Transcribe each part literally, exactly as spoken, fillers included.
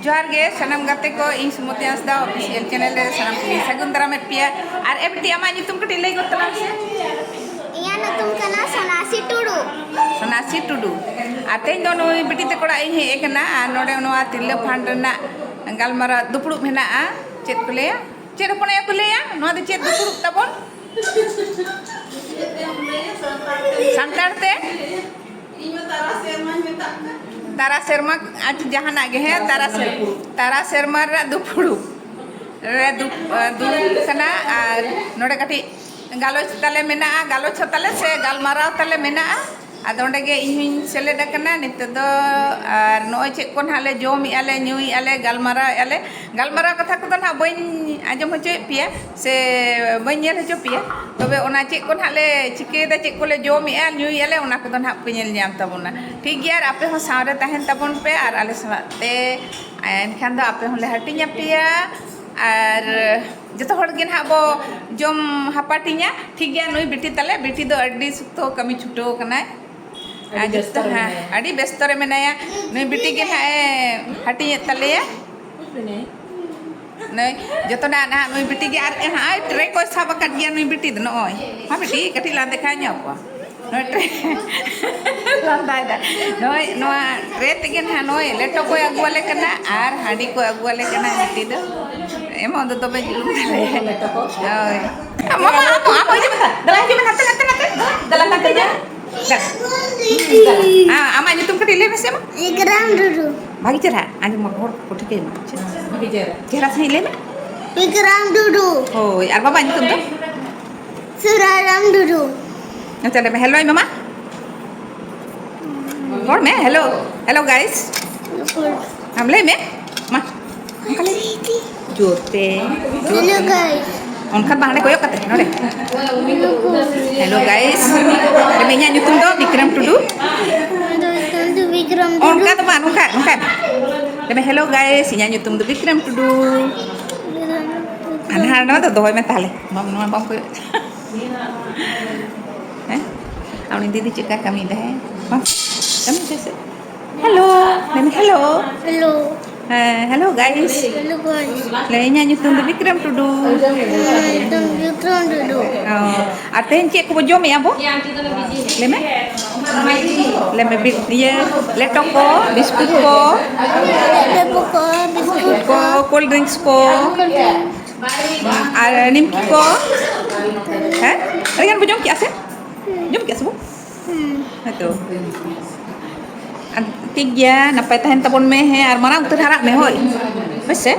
ᱡᱚᱦᱟᱨ ᱜᱮ ᱥᱟᱱᱟᱢ ᱜᱟᱛᱮ ᱠᱚ, ᱤᱧ ᱥᱩᱢᱚᱛᱤ ᱦᱟᱸᱥᱫᱟ official channel ᱨᱮ ᱥᱟᱱᱟᱢ ᱠᱚᱧ ᱥᱟᱹᱜᱩᱱ ᱫᱟᱨᱟᱢᱮᱫ ᱯᱮᱭᱟ᱾ ᱟᱨ ᱮ ᱵᱤᱴᱤ, ᱟᱢᱟᱜ ᱧᱩᱛᱩᱢ ᱠᱟᱹᱴᱤᱡ ᱞᱟᱹᱭ ᱜᱚᱫ ᱛᱟᱞᱟᱝ ᱢᱮᱥᱮ᱾ ᱤᱧᱟᱹᱜ ᱧᱩᱛᱩᱢ ᱠᱟᱱᱟ ᱥᱚᱱᱟᱥᱤ ᱴᱩᱰᱩ᱾ ᱥᱚᱱᱟᱥᱤ ᱴᱩᱰᱩ᱾ ᱟᱨ ᱛᱮᱦᱮᱧ ᱫᱚ ᱱᱩᱭ ᱵᱤᱴᱤ ᱛᱟᱠᱚ ᱚᱲᱟᱜ ᱤᱧ ᱦᱮᱡ ᱟᱠᱟᱱᱟ ᱟᱨ ᱱᱚᱰᱮ ᱱᱚᱣᱟ ᱛᱤᱨᱞᱟᱹ fund ᱨᱮᱱᱟᱜ ᱜᱟᱞᱢᱟᱨᱟᱣ ᱫᱩᱯᱲᱩᱵ ᱢᱮᱱᱟᱜᱼᱟ᱾ ᱪᱮᱫ ᱠᱚ ᱞᱟᱹᱭᱟ? ᱪᱮᱫ ᱦᱚᱯᱚᱱ ᱟᱭᱳ ᱠᱚ ᱞᱟᱹᱭᱟ? ᱱᱚᱣᱟ ᱫᱚ ᱪᱮᱫ ᱫᱩᱯᱲᱩᱵ ᱛᱟᱵᱚᱱ? ᱥᱟᱱᱛᱟᱲ ᱛᱮ? ᱛᱟᱨᱟ ᱥᱮᱨᱢᱟ, ᱟᱪᱪᱷᱟ, ᱡᱟᱦᱟᱱᱟᱜ ᱜᱮ, ᱦᱮᱸ, ᱛᱟᱨᱟ ᱥᱮᱨᱢᱟ, ᱛᱟᱨᱟ ᱥᱮᱨᱢᱟ ᱨᱮᱱᱟᱜ ᱫᱩᱯᱲᱩᱵ ᱨᱮ ᱫᱩ-, ᱫᱩᱲᱩᱵ ᱠᱟᱱᱟ᱾ ᱟᱨ ᱱᱚᱰᱮ ᱠᱟᱹᱴᱤᱡ ᱜᱟᱞᱚᱪ ᱛᱟᱞᱮ ᱢᱮᱱᱟᱜᱼᱟ, ᱜᱟᱞᱚᱪ ᱦᱚᱸ ᱛᱟᱞᱮ ᱥᱮ ᱜᱟᱞᱢᱟᱨᱟᱣ ᱛᱟᱞᱮ ᱢᱮᱱᱟᱜᱼᱟ᱾ ᱟᱫᱚ ᱚᱸᱰᱮ ᱜᱮ ᱤᱧ ᱦᱚᱸᱧ ᱥᱮᱞᱮᱫ ᱟᱠᱟᱱᱟ ᱱᱤᱛᱚᱜ ᱫᱚ᱾ ᱟᱨ ᱱᱚᱜᱼᱚᱭ ᱪᱮᱫ ᱠᱚ ᱱᱟᱦᱟᱜ ᱞᱮ ᱡᱚᱢᱮᱜᱼᱟ ᱞᱮ, ᱧᱩᱭᱮᱜᱼᱟ ᱞᱮ, ᱜᱟᱞᱢᱟᱨᱟᱣᱮᱜᱼᱟ ᱞᱮ, ᱜᱟᱞᱢᱟᱨᱟᱣ ᱠᱟᱛᱷᱟ ᱠᱚᱫᱚ ᱱᱟᱦᱟᱜ ᱵᱟᱹᱧ ᱟᱸᱡᱚᱢ ᱦᱚᱪᱚᱭᱮᱫ ᱯᱮᱭᱟ ᱥᱮ ᱵᱟᱹᱧ ᱧᱮᱞ ᱦᱚᱪᱚ ᱯᱮᱭᱟ, ᱛᱚᱵᱮ ᱚᱱᱟ ᱪᱮᱫ ᱠᱚ ᱱᱟᱦᱟᱜ ᱞᱮ ᱪᱤᱠᱟᱹᱭᱮᱫᱟ, ᱪᱮᱫ ᱠᱚᱞᱮ ᱡᱚᱢᱮᱜᱼᱟ, ᱧᱩᱭᱮᱜᱼᱟ ᱞᱮ, ᱚᱱᱟ ᱠᱚᱫᱚ ᱱᱟᱦᱟᱜ ᱯᱮ ᱧᱮᱞ ᱧᱟᱢ ᱛᱟᱵᱚᱱᱟ, ᱴᱷᱤᱠ ᱜᱮᱭᱟ? ᱟᱨ ᱟᱯᱮ ᱦᱚᱸ ᱥᱟᱶᱨᱮ ᱛᱟᱦᱮᱱ ᱛᱟᱵᱚᱱ ᱯᱮ ᱟᱨ ᱟᱞᱮ ᱥᱟᱞᱟᱜ ᱛᱮ, ᱮᱱᱠᱷᱟᱱ ᱫᱚ ᱟᱯᱮ ᱦᱚᱸᱞᱮ ᱦᱟᱹᱴᱤᱧ ᱟᱯᱮᱭᱟ᱾ ᱟᱨ ᱡᱚᱛᱚ ᱦᱚᱲ ᱜᱮ ᱱᱟᱦᱟᱜ ᱵᱚ ᱡᱚᱢ ᱦᱟᱯᱟᱴᱤᱧᱟ, ᱴᱷᱤᱠ ᱜᱮᱭᱟ? ᱱᱩᱭ ᱵᱤᱴᱤ ᱛᱟᱞᱮ, ᱵᱤᱴᱤ ᱫᱚ ᱟᱹᱰᱤ ᱥᱚᱠᱛᱚ ᱠᱟᱹᱢᱤ ᱪᱷᱩᱴᱟᱹᱣ ᱠᱟᱱᱟᱭ᱾ ᱟᱹᱰᱤ ᱟᱨ ᱵᱮᱥᱛᱚ ᱡᱚᱛᱚ, ᱨᱮ ᱦᱮᱸ, ᱢᱮᱱᱟᱭᱟ᱾ ᱟᱹᱰᱤ ᱵᱮᱥᱛᱚ ᱨᱮ ᱢᱮᱱᱟᱭᱟ᱾ ᱱᱩᱭ ᱵᱤᱴᱤ ᱜᱮ ᱱᱟᱦᱟᱜ ᱮ ᱦᱟᱹᱴᱤᱧᱮᱫ ᱛᱟᱞᱮᱭᱟ᱾ ᱱᱩᱭ ᱡᱚᱛᱚᱱᱟᱜ ᱱᱟᱦᱟᱜ ᱱᱩᱭ ᱵᱤᱴᱤ ᱜᱮ ᱟᱨ ᱱᱟᱦᱟᱜ ᱴᱨᱮ ᱠᱚᱭ ᱥᱟᱵ ᱟᱠᱟᱫ ᱜᱮᱭᱟ ᱱᱩᱭ ᱵᱤᱴᱤ ᱫᱚ᱾ ᱱᱚᱜᱼᱚᱭ, ᱦᱮᱸ ᱵᱤᱴᱤ, ᱠᱟᱹᱴᱤᱡ ᱞᱟᱝ ᱫᱮᱠᱷᱟᱣ ᱧᱚᱜ ᱠᱚᱣᱟ᱾ ᱱᱚᱜᱼᱚᱭ ᱴᱨᱮ ᱞᱟᱸᱫᱟᱭᱮᱫᱟ᱾ ᱱᱚᱜᱼᱚᱭ ᱱᱚᱣᱟ ᱴᱨᱮ ᱛᱮᱜᱮ ᱱᱟᱦᱟᱜ ᱱᱚᱜᱼᱚᱭ ᱞᱮᱴᱚ ᱠᱚᱭ ᱟᱹᱜᱩᱣᱟᱞᱮ ᱠᱟᱱᱟ ᱟᱨ ᱦᱟᱺᱰᱤ ᱠᱚ ᱟᱹᱜᱩᱣᱟᱞᱮ ᱠᱟᱱᱟ ᱵᱤᱴᱤ ᱫᱚ᱾ ᱮᱢᱚᱜ ᱫᱚ ᱫᱚᱢᱮ ᱡᱩᱞᱩᱢ ᱛᱟᱞᱮ᱾ ᱦᱳᱭ᱾ ᱟᱢ, ᱟᱢ, ᱟᱢ, ᱟᱢ, ᱦᱤᱡᱩᱜ ᱢᱮ᱾ ᱫᱮᱞᱟ, ᱦᱤᱡᱩᱜ ᱢᱮ, ᱱᱟᱛᱮ, ᱱᱟᱛᱮ, ᱱᱟᱛᱮ᱾ ᱫᱮᱞᱟ, ᱱᱟᱛᱮ ᱦᱤᱡᱩᱜ ᱢᱮ᱾ ᱦᱮᱸ, ᱟᱢᱟᱜ ᱧᱩᱛᱩᱢ ᱠᱟᱹᱴᱤᱡ ᱞᱟᱹᱭ ᱢᱮᱥᱮ ᱢᱟ᱾ ᱵᱤᱠᱨᱚᱢ ᱴᱩᱰᱩ᱾ ᱵᱷᱟᱹᱜᱤ ᱪᱮᱦᱨᱟ ᱟᱸᱡᱚᱢ ᱢᱟ, ᱦᱚᱲ ᱠᱚ ᱴᱷᱤᱠᱟᱹᱭ ᱢᱟ᱾ ᱪᱮᱦᱨᱟ ᱥᱟᱺᱦᱤᱡ ᱞᱟᱹᱭ ᱢᱮ᱾ ᱵᱤᱠᱨᱚᱢ ᱴᱩᱰᱩ᱾ ᱦᱳᱭ, ᱟᱨ ᱵᱟᱵᱟᱣᱟᱜ ᱧᱩᱛᱩᱢ ᱫᱚ? ᱥᱩᱨᱟᱨᱟᱢ ᱴᱩᱰᱩ᱾ ᱟᱪᱪᱷᱟ, ᱞᱟᱹᱭ ᱢᱮ, hello ᱤᱧ ᱢᱟᱢᱟ᱾ ᱨᱚᱲ ᱢᱮ, hello, hello guys᱾ ᱟᱢ ᱞᱟᱹᱭ ᱢᱮ, ᱢᱟ᱾ ᱚᱱᱠᱟ ᱞᱟᱹᱭ ᱢᱮ᱾ ᱡᱳᱨ ᱛᱮ, ᱡᱳᱨ ᱛᱮ᱾ Hello guys᱾ ᱚᱱᱠᱟ ᱵᱟᱝ, ᱦᱟᱸᱰᱮ ᱠᱚᱭᱚᱜ ᱠᱟᱛᱮ, ᱱᱚᱰᱮ᱾ Hello guys᱾ ᱞᱟᱹᱭ ᱢᱮ, ᱤᱧᱟᱹᱜ ᱧᱩᱛᱩᱢ ᱫᱚ ᱵᱤᱠᱨᱚᱢ ᱴᱩᱰᱩ᱾ ᱤᱧᱟᱹᱜ ᱧᱩᱛᱩᱢ ᱫᱚ ᱵᱤᱠᱨᱚᱢ ᱴᱩᱰᱩ᱾ ᱚᱱᱠᱟ ᱫᱚ ᱵᱟᱝ, ᱱᱚᱝᱠᱟ, ᱱᱚᱝᱠᱟ᱾ ᱞᱟᱹᱭ ᱢᱮ, hello guys, ᱤᱧᱟᱹᱜ ᱧᱩᱛᱩᱢ ᱫᱚ ᱵᱤᱠᱨᱚᱢ ᱴᱩᱰᱩ᱾ ᱟᱨ ᱱᱚᱣᱟ ᱫᱚ ᱫᱚᱦᱚᱭ ᱢᱮ ᱛᱟᱦᱞᱮ᱾ ᱵᱟᱢ, ᱱᱚᱣᱟ ᱵᱟᱢ ᱠᱚᱭᱚᱜ᱾ ᱦᱮᱸ? ᱟᱨ ᱩᱱᱤ ᱫᱤᱫᱤ ᱪᱮᱫ ᱞᱮᱠᱟ ᱠᱟᱹᱢᱤᱭᱮᱫᱟᱭ, ᱦᱮᱸ? ᱵᱟᱝ? ᱠᱟᱹᱢᱤ ᱛᱟᱭ ᱥᱮ? Hello᱾ ᱢᱮᱱ ᱢᱮ, hello᱾ Hello᱾ ᱦᱮᱸ, hello guys. Hello guys. ᱞᱟᱹᱭ, ᱤᱧᱟᱹᱜ ᱧᱩᱛᱩᱢ ᱫᱚ ᱵᱤᱠᱨᱚᱢ ᱴᱩᱰᱩ᱾ ᱤᱧᱟᱹᱜ ᱧᱩᱛᱩᱢ ᱵᱤᱠᱨᱚᱢ ᱴᱩᱰᱩ᱾ ᱚ, ᱟᱨ ᱛᱮᱦᱮᱧ ᱪᱮᱫ ᱠᱚᱵᱚ ᱡᱚᱢᱮᱜᱼᱟ ᱵᱚ? ᱞᱟᱹᱭ ᱢᱮ᱾ ᱞᱟᱹᱭ ᱢᱮ, ᱵᱤ-, ᱤᱭᱟᱹ, ᱞᱮᱴᱚ ᱠᱚ, ᱵᱤᱥᱠᱩᱴ ᱠᱚ᱾ ᱞᱮᱴᱚ ᱠᱚ, ᱵᱤᱥᱠᱩᱴ ᱠᱚ, ᱠᱚ᱾ Cold drinks ᱠᱚ᱾ Cold drinks᱾ ᱟᱨ ᱱᱤᱢᱠᱤ ᱠᱚ᱾ ᱦᱮᱸ? ᱟᱹᱰᱤ ᱜᱟᱱ ᱵᱚ ᱡᱚᱢ ᱠᱮᱜᱼᱟ ᱥᱮ? ᱡᱚᱢ ᱠᱮᱜᱼᱟ ᱥᱮ ᱵᱚ? ᱦᱮᱸ᱾ ᱦᱮᱸ ᱛᱚ᱾ ᱟᱨ ᱴᱷᱤᱠ ᱜᱮᱭᱟ, ᱱᱟᱯᱟᱭ ᱛᱟᱦᱮᱱ ᱛᱟᱵᱚᱱ ᱢᱮ, ᱦᱮᱸ, ᱟᱨ ᱢᱟᱨᱟᱝ ᱩᱛᱟᱹᱨ ᱦᱟᱨᱟᱜ ᱢᱮ, ᱦᱳᱭ᱾ ᱦᱳᱭ ᱥᱮ?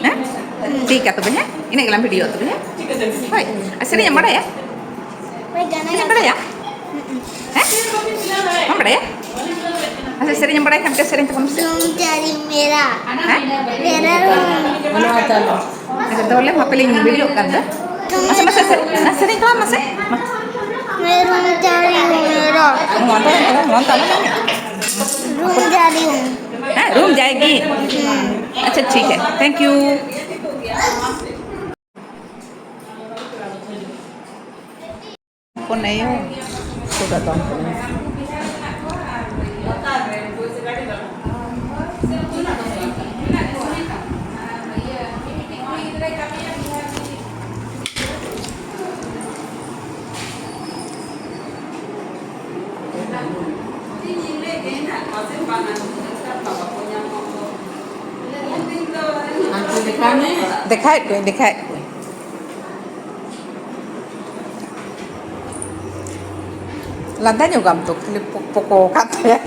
ᱦᱮᱸ? ᱴᱷᱤᱠ ᱜᱮᱭᱟ ᱛᱚᱵᱮ, ᱦᱮᱸ? ᱤᱱᱟᱹᱜ ᱜᱮᱞᱟᱝ video ᱛᱚᱵᱮ, ᱦᱮᱸ? ᱦᱳᱭ᱾ ᱟᱨ ᱥᱮᱨᱮᱧ ᱮᱢ ᱵᱟᱲᱟᱭᱟ? ᱦᱳᱭ, ᱜᱟᱱᱟ ᱥᱮᱨᱮᱧ ᱜᱟᱱᱟ᱾ ᱵᱟᱲᱟᱭᱟ? ᱦᱮᱸ? ᱵᱟᱢ ᱵᱟᱲᱟᱭᱟ? ᱟᱪᱪᱷᱟ, ᱥᱮᱨᱮᱧ ᱮᱢ ᱵᱟᱲᱟᱭ ᱠᱷᱟᱱ ᱢᱤᱫᱴᱮᱱ ᱥᱮᱨᱮᱧ ᱛᱟᱵᱚᱱ ᱢᱮᱥᱮ᱾ ᱨᱩᱢ ᱪᱟᱹᱨᱤ ᱢᱮᱨᱟ, ᱦᱮᱸ? ᱢᱮᱨᱟ ᱨᱩᱢ᱾ ᱟᱪᱪᱷᱟ, ᱛᱟᱦᱚᱞᱮ ᱦᱟᱯᱮ ᱞᱤᱧ videoᱜ ᱠᱟᱱ ᱫᱚ᱾ ᱢᱟᱥᱮ, ᱢᱟᱥᱮ, ᱥᱮᱨᱮᱧ, ᱥᱮᱨᱮᱧ ᱛᱟᱵᱚᱱ ᱢᱟᱥᱮ᱾ ᱢᱟ᱾ ᱨᱩᱢ ᱪᱟᱹᱨᱤ ᱢᱮᱨᱟ᱾ ᱱᱚᱣᱟ ᱫᱚ, ᱱᱚᱣᱟ ᱫᱚ ᱟᱞᱚ ᱨᱩᱢ ᱪᱟᱹᱨᱤ᱾ ᱦᱮᱸ, ᱨᱩᱢ ᱡᱟᱭᱜᱤ᱾ ᱟᱪᱪᱷᱟ, ᱴᱷᱤᱠ ᱦᱮ, thank you᱾ ᱠᱚᱱᱮᱭᱚ, ᱠᱚᱫᱟ ᱫᱚ᱾ ᱫᱮᱠᱷᱟᱭᱮᱫ ᱠᱚᱣᱟᱹᱧ, ᱫᱮᱠᱷᱟᱭᱮᱫ ᱠᱚᱣᱟᱹᱧ᱾ ᱞᱟᱸᱫᱟ ᱧᱚᱜᱟᱢ ᱛᱚ, ᱠᱷᱟᱹᱞᱤ ᱯᱚ-, ᱯᱚᱠᱚ ᱟᱠᱟᱫ ᱛᱟᱭᱟ᱾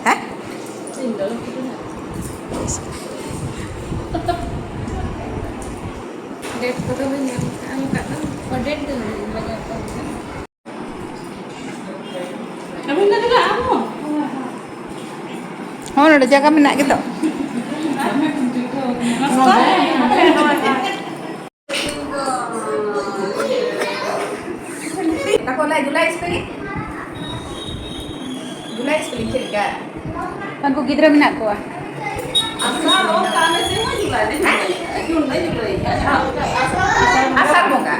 ᱦᱮᱸ? Date ᱠᱚᱫᱚ ᱵᱟᱹᱧ ᱧᱟᱢ ᱠᱟᱜᱼᱟ, ᱚᱱᱠᱟ ᱫᱚ᱾ ᱚ, date ᱫᱚ ᱢᱮᱱᱟᱜᱼᱟ, ᱵᱟᱡᱟᱨ ᱠᱚᱨᱮ ᱫᱚ᱾ ᱦᱚᱸ, ᱱᱚᱰᱮ ᱡᱟᱭᱜᱟ ᱢᱮᱱᱟᱜ ᱜᱮᱫᱚ᱾ ᱛᱟᱠᱚ ᱞᱟᱹᱭ ᱡᱩᱞᱟᱭ ᱥᱯᱮᱞᱤᱝ? ᱡᱩᱞᱟᱭ ᱥᱯᱮᱞᱤᱝ ᱪᱮᱫ ᱞᱮᱠᱟ? ᱩᱱᱠᱩ ᱜᱤᱫᱽᱨᱟᱹ ᱢᱮᱱᱟᱜ ᱠᱚᱣᱟ᱾ ᱟᱥᱟᱲ ᱵᱚᱸᱜᱟ᱾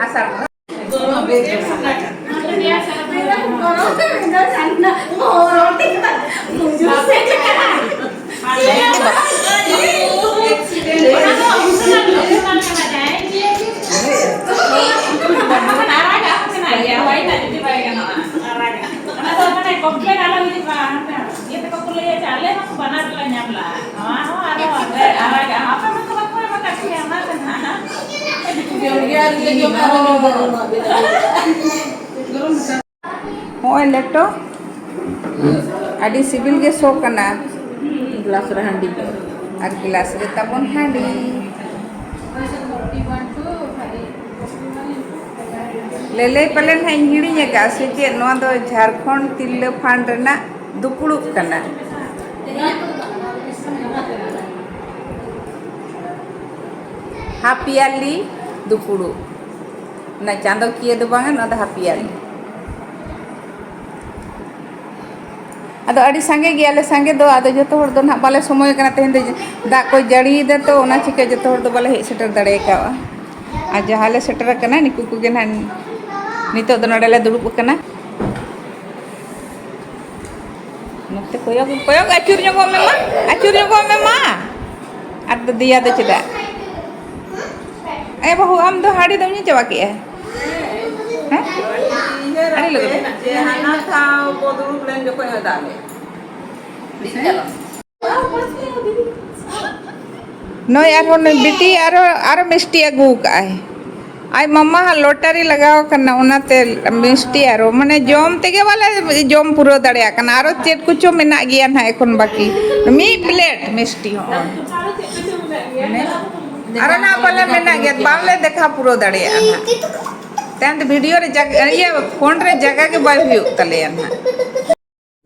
ᱟᱥᱟᱲ ᱵᱚᱸᱜᱟ᱾ ᱚᱱᱟ ᱫᱚ ᱢᱟᱱᱮ complain ᱟᱞᱚ ᱦᱤᱡᱩᱜ ᱢᱟ᱾ ᱤᱭᱟᱹ ᱛᱟᱠᱚ ᱠᱚ ᱞᱟᱹᱭᱟ ᱡᱮ ᱟᱞᱮ ᱦᱚᱸ ᱵᱟᱱᱟᱨ ᱞᱮ ᱧᱟᱢ ᱞᱟᱜᱼᱟ, ᱱᱚᱣᱟ ᱦᱚᱸ ᱟᱨᱦᱚᱸ ᱟᱞᱮ ᱟᱨᱟᱜᱟᱜ ᱦᱚᱸ, ᱟᱯᱮ ᱢᱟᱠᱚ ᱵᱟᱠᱚ ᱮᱢ ᱟᱠᱟᱫ ᱯᱮᱭᱟ ᱚᱱᱟ ᱫᱚ ᱱᱟᱦᱟᱜ᱾ ᱡᱚᱢ ᱜᱮ ᱟᱹᱣᱨᱤ ᱞᱮ ᱡᱚᱢᱟ, ᱟᱞᱮ ᱫᱚ ᱵᱟᱹᱱᱩᱜᱼᱟ᱾ ᱱᱚᱜᱼᱚᱭ ᱞᱮᱴᱚ ᱟᱹᱰᱤ ᱥᱤᱵᱤᱞ ᱜᱮ ᱥᱚ ᱠᱟᱱᱟ᱾ ᱜᱞᱟᱥ ᱨᱮ ᱦᱟᱺᱰᱤ ᱟᱨ ᱜᱞᱟᱥ ᱨᱮ ᱛᱟᱵᱚᱱ ᱦᱟᱺᱰᱤ᱾ ᱞᱟᱹᱞᱟᱹᱭ ᱯᱟᱞᱮᱱ ᱦᱟᱸᱜ ᱤᱧ ᱦᱤᱲᱤᱧ ᱟᱠᱟᱫᱼᱟ ᱥᱮ ᱪᱮᱫ, ᱱᱚᱣᱟ ᱫᱚ ᱡᱷᱟᱲᱠᱷᱚᱸᱰ ᱛᱤᱨᱞᱟᱹ ᱯᱷᱟᱱᱰ ᱨᱮᱱᱟᱜ ᱫᱩᱯᱲᱩᱵ ᱠᱟᱱᱟ᱾ ᱦᱟᱯ ᱤᱭᱟᱨᱞᱤ ᱫᱩᱯᱲᱩᱵ, ᱚᱱᱟ ᱪᱟᱸᱫᱚᱠᱤᱭᱟᱹ ᱫᱚ ᱵᱟᱝᱟ, ᱱᱚᱣᱟ ᱫᱚ ᱦᱟᱯ ᱤᱭᱟᱨᱞᱤ᱾ ᱟᱫᱚ ᱟᱹᱰᱤ ᱥᱟᱸᱜᱮ ᱜᱮᱭᱟᱞᱮ, ᱥᱟᱸᱜᱮ ᱫᱚ᱾ ᱟᱫᱚ ᱡᱚᱛᱚ ᱦᱚᱲ ᱫᱚ ᱱᱟᱦᱟᱜ ᱵᱟᱞᱮ ᱥᱚᱢᱚᱭ ᱠᱟᱱᱟ, ᱛᱮᱦᱮᱧ ᱫᱚ ᱫᱟᱜ ᱠᱚᱭ ᱡᱟᱹᱲᱤᱭᱮᱫᱟ, ᱛᱚ ᱚᱱᱟ ᱪᱤᱠᱟᱹ ᱡᱚᱛᱚ ᱦᱚᱲ ᱫᱚ ᱵᱟᱞᱮ ᱦᱮᱡ ᱥᱮᱴᱮᱨ ᱫᱟᱲᱮ ᱠᱟᱣᱜᱼᱟ᱾ ᱟᱨ ᱡᱟᱦᱟᱸ ᱞᱮ ᱥᱮᱴᱮᱨ ᱟᱠᱟᱱᱟ, ᱱᱩᱠᱩ ᱠᱚᱜᱮ ᱱᱟᱦᱟᱜ ᱱᱤᱛᱚᱜ ᱫᱚ ᱱᱚᱰᱮ ᱞᱮ ᱫᱩᱲᱩᱵ ᱟᱠᱟᱱᱟ᱾ ᱱᱚᱛᱮ ᱠᱚᱭᱚᱜ, ᱠᱚᱭᱚᱜ ᱟᱹᱪᱩᱨ ᱧᱚᱜᱚᱜ ᱢᱮ ᱢᱟ, ᱟᱹᱪᱩᱨ ᱧᱚᱜᱚᱜ ᱢᱮ ᱢᱟ᱾ ᱟᱨ ᱫᱚ ᱫᱮᱭᱟ ᱫᱚ ᱪᱮᱫᱟᱜ? ᱮ ᱵᱟᱹᱦᱩ, ᱟᱢ ᱫᱚ ᱦᱟᱺᱰᱤ ᱫᱚᱢ ᱧᱩ ᱪᱟᱵᱟ ᱠᱮᱜᱼᱟ? ᱦᱮᱸ? ᱟᱹᱰᱤ ᱞᱚᱜᱚᱱ᱾ ᱡᱮ ᱦᱟᱱᱟ ᱫᱷᱟᱣ ᱠᱚ ᱫᱩᱲᱩᱵ ᱞᱮᱱ ᱡᱚᱠᱷᱚᱡ ᱦᱚᱸ ᱫᱟᱜ ᱞᱮ᱾ ᱱᱩᱭ ᱟᱨᱦᱚᱸ ᱱᱩᱭ ᱵᱤᱴᱤ ᱟᱨᱚ, ᱟᱨᱚ ᱢᱤᱥᱴᱤ ᱟᱹᱜᱩ ᱠᱟᱜᱼᱟᱭ᱾ ᱟᱡ ᱢᱟᱢᱟ ᱦᱟᱸᱜ ᱞᱚᱴᱟᱨᱤ ᱞᱟᱜᱟᱣ ᱠᱟᱱᱟ, ᱚᱱᱟᱛᱮ ᱢᱤᱥᱴᱤ ᱟᱨᱚ, ᱢᱟᱱᱮ, ᱡᱚᱢ ᱛᱮᱜᱮ ᱵᱟᱞᱮ ᱡᱚᱢ ᱯᱩᱨᱟᱹᱣ ᱫᱟᱲᱮᱭᱟᱜ ᱠᱟᱱᱟ᱾ ᱟᱨᱚ ᱪᱮᱫ ᱠᱚᱪᱚ ᱢᱮᱱᱟᱜ ᱜᱮᱭᱟ ᱱᱟᱦᱟᱜ ᱮᱠᱷᱚᱱ ᱵᱟᱹᱠᱤ᱾ ᱢᱤᱫ ᱯᱞᱮᱴ ᱢᱤᱥᱴᱤ ᱦᱚᱸ᱾ ᱢᱟᱱᱮ, ᱟᱨᱚ ᱱᱟᱦᱟᱜ ᱯᱟᱞᱮ ᱢᱮᱱᱟᱜ ᱜᱮᱭᱟ, ᱵᱟᱝᱞᱮ ᱫᱮᱠᱷᱟᱣ ᱯᱩᱨᱟᱹᱣ ᱫᱟᱲᱮᱭᱟᱜᱼᱟ ᱱᱟᱦᱟᱜ᱾ ᱛᱟᱭᱚᱢ ᱛᱮ ᱵᱷᱤᱰᱤᱭᱳ ᱨᱮ ᱡᱟᱜ-, ᱤᱭᱟᱹ, ᱯᱷᱳᱱ ᱨᱮ ᱡᱟᱭᱜᱟ ᱜᱮ ᱵᱟᱭ ᱦᱩᱭᱩᱜ ᱛᱟᱞᱮᱭᱟ ᱱᱟᱦᱟᱜ᱾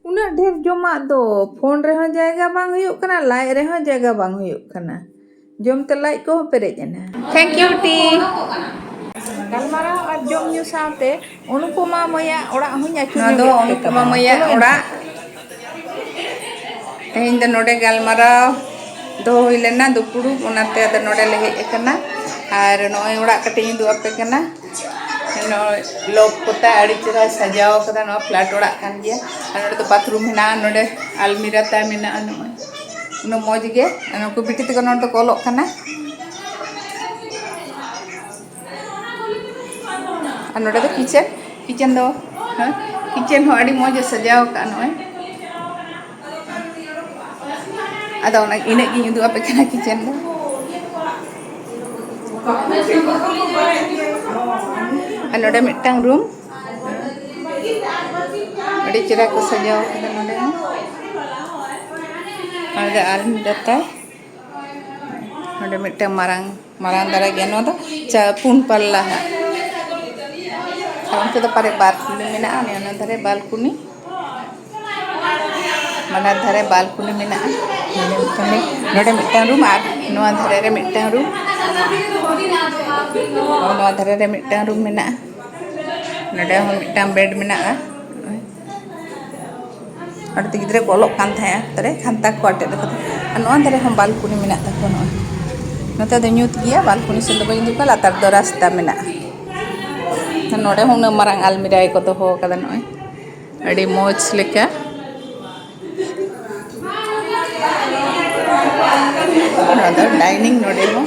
ᱩᱱᱟᱹᱜ ᱰᱷᱮᱨ ᱡᱚᱢᱟᱜ ᱫᱚ ᱯᱷᱳᱱ ᱨᱮᱦᱚᱸ ᱡᱟᱭᱜᱟ ᱵᱟᱝ ᱦᱩᱭᱩᱜ ᱠᱟᱱᱟ, ᱞᱟᱡ ᱨᱮᱦᱚᱸ ᱡᱟᱭᱜᱟ ᱵᱟᱝ ᱦᱩᱭᱩᱜ ᱠᱟᱱᱟ᱾ ᱡᱚᱢ ᱛᱮ ᱞᱟᱡ ᱠᱚᱦᱚᱸ ᱯᱮᱨᱮᱡ ᱮᱱᱟ᱾ Thank you, T. ᱜᱟᱞᱢᱟᱨᱟᱣ ᱟᱨ ᱡᱚᱢ ᱧᱩ ᱥᱟᱶᱛᱮ ᱚᱱᱩᱯᱚᱢᱟ ᱢᱟᱹᱭᱟᱜ ᱚᱲᱟᱜ ᱦᱚᱸᱧ ᱟᱹᱪᱩᱨ ᱱᱚᱣᱟ ᱫᱚ ᱧᱚᱜ ᱮᱫ ᱚᱱᱩᱯᱚᱢᱟ ᱛᱟᱵᱚᱱᱟ᱾ ᱢᱟᱹᱭᱟᱜ ᱪᱚᱞᱚ ᱚᱲᱟᱜ᱾ ᱮᱱᱠᱷᱟᱱ᱾ ᱛᱮᱦᱮᱧ ᱫᱚ ᱱᱚᱰᱮ ᱜᱟᱞᱢᱟᱨᱟᱣ ᱫᱚᱦᱚ ᱦᱩᱭ ᱞᱮᱱᱟ, ᱫᱩᱯᱲᱩᱵ, ᱚᱱᱟᱛᱮ ᱟᱫᱚ ᱱᱚᱰᱮ ᱞᱮ ᱦᱮᱡ ᱟᱠᱟᱱᱟ᱾ ᱟᱨ ᱱᱚᱜᱼᱚᱭ ᱚᱲᱟᱜ ᱠᱟᱹᱴᱤᱡ ᱤᱧ ᱩᱫᱩᱜ ᱟᱯᱮ ᱠᱟᱱᱟ᱾ ᱱᱚᱜᱼᱚᱭ ᱞᱚᱠ ᱠᱚᱛᱟ ᱟᱹᱰᱤ ᱪᱮᱦᱨᱟ ᱥᱟᱡᱟᱣ ᱠᱟᱫᱟ᱾ ᱱᱚᱣᱟ ᱯᱞᱟᱴ ᱚᱲᱟᱜ ᱠᱟᱱ ᱜᱮᱭᱟ᱾ ᱟᱨ ᱱᱚᱰᱮ ᱫᱚ ᱵᱟᱛᱷᱨᱩᱢ ᱢᱮᱱᱟᱜᱼᱟ, ᱱᱚᱰᱮ ᱟᱞᱢᱤᱨᱟ ᱛᱟᱭ ᱢᱮᱱᱟᱜᱼᱟ᱾ ᱱᱚᱜᱼᱚᱭ ᱩᱱᱟᱹᱜ ᱢᱚᱡᱽ ᱜᱮ᱾ ᱟᱨ ᱱᱩᱠᱩ ᱵᱤᱴᱤ ᱛᱟᱠᱚ ᱱᱚᱰᱮ ᱫᱚᱠᱚ ᱚᱞᱚᱜ ᱠᱟᱱᱟ᱾ ᱟᱨ ᱱᱚᱰᱮ ᱫᱚ ᱠᱤᱪᱮᱱ, ᱠᱤᱪᱮᱱ ᱫᱚ, ᱦᱮᱸ, ᱠᱤᱪᱮᱱ ᱦᱚᱸ ᱟᱹᱰᱤ ᱢᱚᱡᱽ ᱮ ᱥᱟᱡᱟᱣ ᱟᱠᱟᱫᱼᱟ ᱱᱚᱜᱼᱚᱭ᱾ ᱟᱫᱚ ᱚᱱᱟ ᱤᱱᱟᱹᱜ ᱜᱤᱧ ᱩᱫᱩᱜ ᱟᱯᱮ ᱠᱟᱱᱟ ᱠᱤᱪᱮᱱ ᱫᱚ᱾ ᱟᱨ ᱱᱚᱰᱮ ᱢᱤᱫᱴᱟᱝ ᱨᱩᱢ, ᱟᱹᱰᱤ ᱪᱮᱦᱨᱟ ᱠᱚ ᱥᱟᱡᱟᱣ ᱠᱟᱫᱟ ᱱᱚᱰᱮ ᱦᱚᱸ᱾ ᱱᱚᱰᱮ ᱟᱨ ᱢᱤᱫᱴᱟᱝ ᱛᱟᱭ᱾ ᱱᱚᱰᱮ ᱢᱤᱫᱴᱟᱝ ᱢᱟᱨᱟᱝ, ᱢᱟᱨᱟᱝ ᱫᱷᱟᱨᱟ ᱜᱮᱭᱟ᱾ ᱱᱚᱣᱟ ᱫᱚ ᱪᱟ-, ᱯᱩᱱ ᱯᱟᱞᱞᱟ ᱦᱟᱸᱜ᱾ ᱟᱨ ᱚᱱᱛᱮ ᱫᱚ ᱯᱟᱨᱮ ᱵᱟᱞᱠᱩᱱᱤ ᱢᱮᱱᱟᱜᱼᱟ, ᱚᱱᱮ ᱚᱱᱟ ᱫᱷᱟᱨᱮ ᱵᱟᱞᱠᱩᱱᱤ᱾ ᱵᱟᱱᱟᱨ ᱫᱷᱟᱨᱮ ᱵᱟᱞᱠᱩᱱᱤ ᱢᱮᱱᱟᱜᱼᱟ᱾ ᱱᱚᱰᱮ ᱢᱤᱫᱴᱟᱝ, ᱱᱚᱰᱮ ᱢᱤᱫᱴᱟᱝ ᱨᱩᱢ ᱟᱨ ᱱᱚᱣᱟ ᱫᱷᱟᱨᱮ ᱨᱮ ᱢᱤᱫᱴᱟᱝ ᱨᱩᱢ᱾ ᱱᱚᱣᱟ ᱫᱷᱟᱨᱮ ᱨᱮ ᱢᱤᱫᱴᱟᱝ ᱨᱩᱢ ᱢᱮᱱᱟᱜᱼᱟ᱾ ᱱᱚᱰᱮ ᱦᱚᱸ ᱢᱤᱫᱴᱟᱝ ᱵᱮᱰ ᱢᱮᱱᱟᱜᱼᱟ᱾ ᱚᱸᱰᱮ ᱫᱚ ᱜᱤᱫᱽᱨᱟᱹ ᱠᱚ ᱚᱞᱚᱜ ᱠᱟᱱ ᱛᱟᱦᱮᱸᱜᱼᱟ, ᱛᱟᱨᱮ ᱠᱷᱟᱱᱛᱟ ᱠᱚ ᱟᱴᱮᱫ ᱟᱠᱟᱫᱟ᱾ ᱟᱨ ᱱᱚᱣᱟ ᱫᱷᱟᱨᱮ ᱦᱚᱸ ᱵᱟᱞᱠᱩᱱᱤ ᱢᱮᱱᱟᱜ ᱛᱟᱠᱚᱣᱟ᱾ ᱱᱚᱜᱼᱚᱭ ᱱᱚᱛᱮ ᱫᱚ ᱧᱩᱛ ᱜᱮᱭᱟ, ᱵᱟᱞᱠᱩᱱᱤ ᱥᱮᱫ ᱫᱚ ᱵᱟᱹᱧ ᱩᱫᱩᱜᱟ, ᱞᱟᱛᱟᱨ ᱫᱚ ᱨᱟᱥᱛᱟ ᱢᱮᱱᱟᱜᱼᱟ᱾ ᱱᱚᱰᱮ ᱦᱚᱸ ᱩᱱᱟᱹᱜ ᱢᱟᱨᱟᱝ ᱟᱞᱢᱤᱨᱟ ᱜᱮᱠᱚ ᱫᱚᱦᱚ ᱟᱠᱟᱫᱟ᱾ ᱱᱚᱜᱼᱚᱭ ᱟᱹᱰᱤ ᱢᱚᱡᱽ ᱞᱮᱠᱟ᱾ ᱱᱚᱣᱟ ᱫᱚ ᱰᱟᱭᱱᱤᱝ ᱱᱚᱰᱮ ᱦᱚᱸ᱾